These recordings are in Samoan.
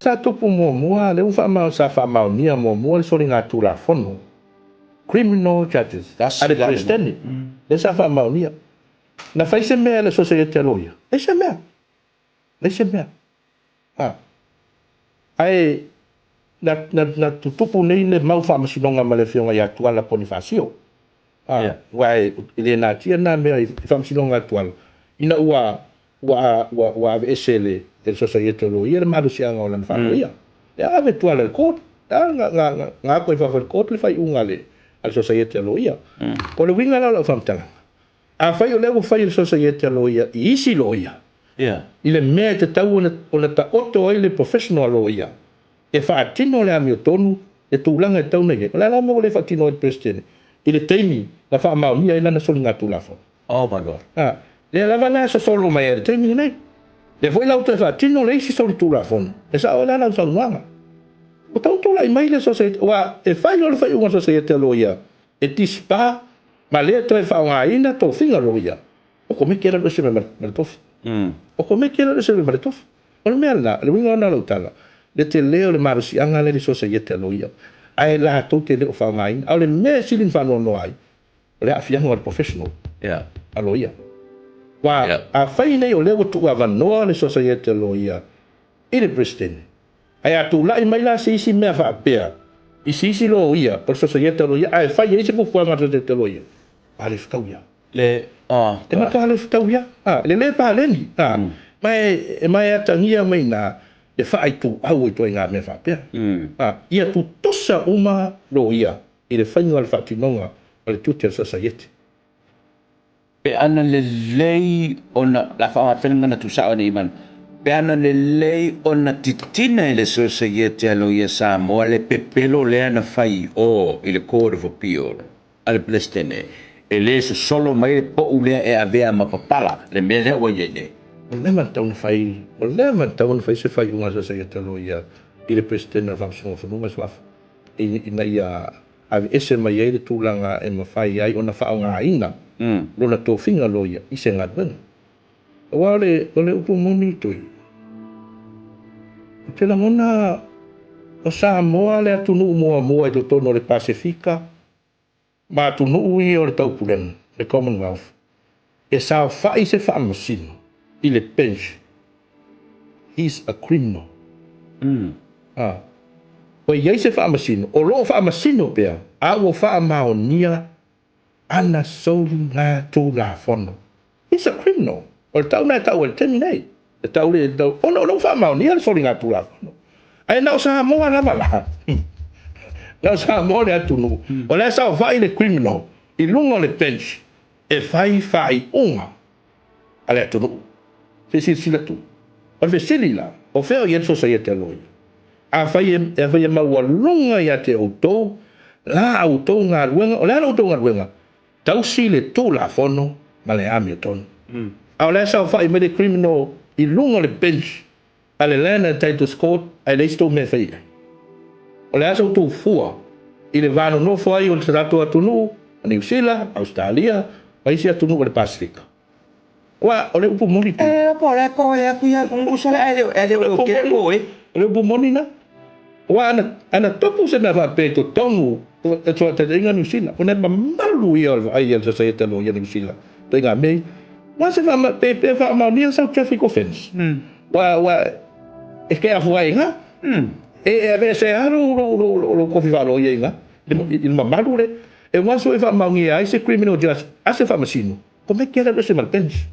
Sa tupu muamua, lea ua sa faamaonia muamua le soligatulafono, criminal charges a le Peresetene, lea sa faamaonia. Na fai se mea e le Sosaiete a Loia? Leai se mea. Leai se mea. A. Ae na tutupu nei le mau faamasinoga ma le Afioga ia Tuala Ponifasio. Aua e le natia na mea i faamasinoga a Tuala, ina ua aveese e le Sosaiete a Loia le malosiaga o lana faaloia. E ave Tuala i le court, na atu i fafo e le court le faaiuga a le Sosaiete a Loia. O le uiga la o lau faamatalaga, afai o lea ua fai e le Sosaiete a Loia i isi loia, i le mea e tatau ona taoto ai le professional a loia, e faatino le amiotonu le tulaga e tatau ona i ai, o le a la le mea ua le faatino ai e le Peresetene i le taimi na faamaonia ai lana soligatulafono? Oh my God. A, lea lava la e sosolo mai ai i le taimi lenei. Lea foi la ua toe faatino le isi solitulafono, e sao ai la lau saunoaga. Ua tatau ona tulai mai le Sosaiete, aua e fai loa le faaiuga a le Sosaiete a Loia e disbar ma le toe faaaogaina tofiga loia, o Komiti e alu ese mai ma le tofi. O Komiti e alu ese mai ma le tofi. O le mea lena, o le uiga lena o lau tala, le tele o le malosiaga lea i le Sosaiete a Loia, ae latou te le o faaaogaina. A o le mea e sili ona faanoanoa ai, o le aafiaga o le professional a loia. Aua afai nei o lea ua tuuavanoa le Sosaiete a Loia i le Peresetene, ae a tulai mai la se isi mea faapea i se isi loia o le Sosaiete a Loia ae fai ai se fuafuaga a le Sosaiete a Loia, a le fetaui lava. E matua le fetaui lava, e le paleni, ma e atagia mai i ina le faaituau o ituaiga mea faapea. Ia tutusa uma loia i le faiga o le faatinoga o le tiute o le Sosaiete. Pe ana lelei ona, o le a faaaoga pea le gagana tuusao ina ia manino, pe ana lelei ona titina e le Sosaiete a Loia Samoa le pepelo lea na fai i o i le Court of Appeal a le Peresetene, e le sosolo mai le pou lea e avea ma papala le mea lea ua i ai nei. Ua leva ona tatau ona fai, ua leva ona tatau ona fai se faaiuga a le Sosaiete a Loia i le Peresetene o le Faamasinoga o Fanua ma Suafa ina ia aveese mai ai le tulaga e mafai ai ona faaaogaina lona tofiga loia i se galuega. Aua o le upu moni Tui, ou te lagona o Samoa le atunuu muamua i totonu o le Pasefika ma atunuu ia o le Taupulega, le Commonwealth, e saofai se faamasino i le bench. He's a criminal. Ua i ai se faamasino, o lo o faamasino pea, a ua faamaonia ana soligatulafono. He's a criminal. O le tau lena e tau ai i le taimi nei. E tau le, ona o lea ua faamaonia le soligatulafono. Ae na o Samoa lava la. Na o Samoa le atunuu. O la e saofai le criminal i luga o le bench e fai faaiuga a le atunuu. Se i silasila tu. O le fesili la, o fea o i ai le Sosaiete a Loia? Afai e maualuga ia te outou la outou galuega, o le a la outou galuega? Tausi le Tulafono ma le amiotonu. A o la e saofai mai le criminal i luga o le bench a le Land and Titles Court ae leai se tou mea e fai i ai. O le a sa outou fua i le va nonofo ai o le tatou atunuu, Niu Sila, Ausetalia ma isi atunuu o le Pasefika? Aua o le upu moni tu. E po le ko e atu ia ku sala e le o ke ko e. O le upu moni na. Aua ana tupu se mea faapea i totonu o taitaiga Niu Sila, ona e mamalu ia o le vaai a le Sosaiete a Loia Niu Sila ituaiga mea ia. Aua se pe faamaonia sau traffic offence. Ua e ke afua ai i ina. E aveese lava lou kofi faaloia i ina, i le mamalu lea. E once ua e faamaonia ai se criminal judge a se faamasino, Komiti e alu ese ma le bench.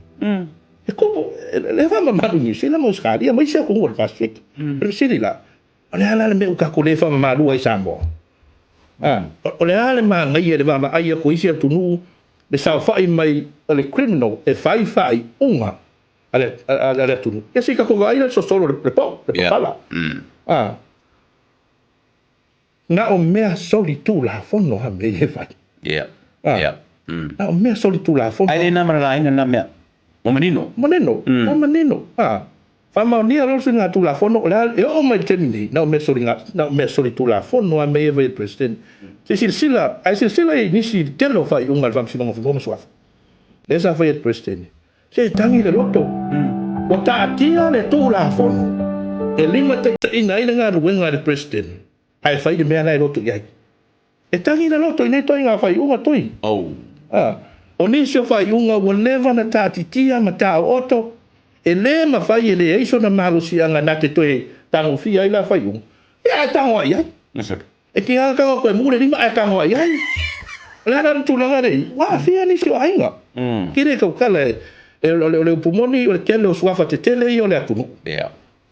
E tupu, lea faamamalu i Niu Sila ma Ausetalia ma isi atunuu o le Pasefika. O le fesili la, o le a la le mea ua tatou le faamamalu ai i Samoa? O le a le manaia i le vaavaai atu i isi atunuu le saofai mai o le criminal e fai faaiuga a le atunuu? Ia se i tatou vaai la i le sosolo o le pou, le papala. Na o mea solitulafono lava mea ia e fai. Na o mea solitulafono. Ae le na ma le laina na mea. Ua manino. Manino, ua manino. Faamaonia loa le soligatulafono, o le a, e oo mai i le taimi nei, na o mea soliga, na o mea solitulafono lava mea ia e fai e le Peresetene. Se i silasila, ae silasila i nisi i le tele o faaiuga a le Faamasinoga o Fanua ma Suafa, lea sa faia e le Peresetene. Se i tagi le loto. Ua taatia le Tulafono E limataitaiina ai le galuega a le Peresetene, ae fai le mea la e loto i ai. E tagi le loto i nei ituaiga faaiuga Tui. Oh. A, o nisi o faaiuga ua leva ona taatitia ma taooto, e le mafai e leai sona malosiaga na te toe tagofia ai la faaiuga, ia ae tago ai i ai. E tiga ona tago atu e mu le lima ae tago ai i ai. O le a la le tulaga lea i i? Ua aafia nisi o aiga. Ki le tautala e, o le upu moni o le tele o suafa tetele ia o le atunuu.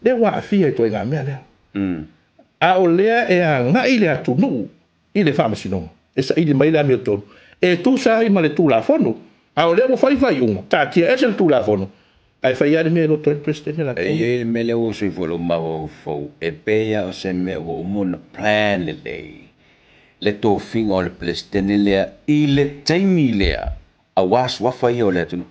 Lea ua aafia i ituaiga mea lea. A o lea e agai le atunuu i le faamasinoga e saili mai le amiotonu e tusa ai ma le Tulafono. A o lea ua fai faaiuga, taatia ese le Tulafono, ae fai lava le mea e loto ai le Peresetene latou. E i ai le mea lea ua soifua i lou mafaufau, e pei lava o se mea ua uma ona plan lelei le tofiga o le Peresetene lea i le taimi lea, aua suafa ia o le atunuu.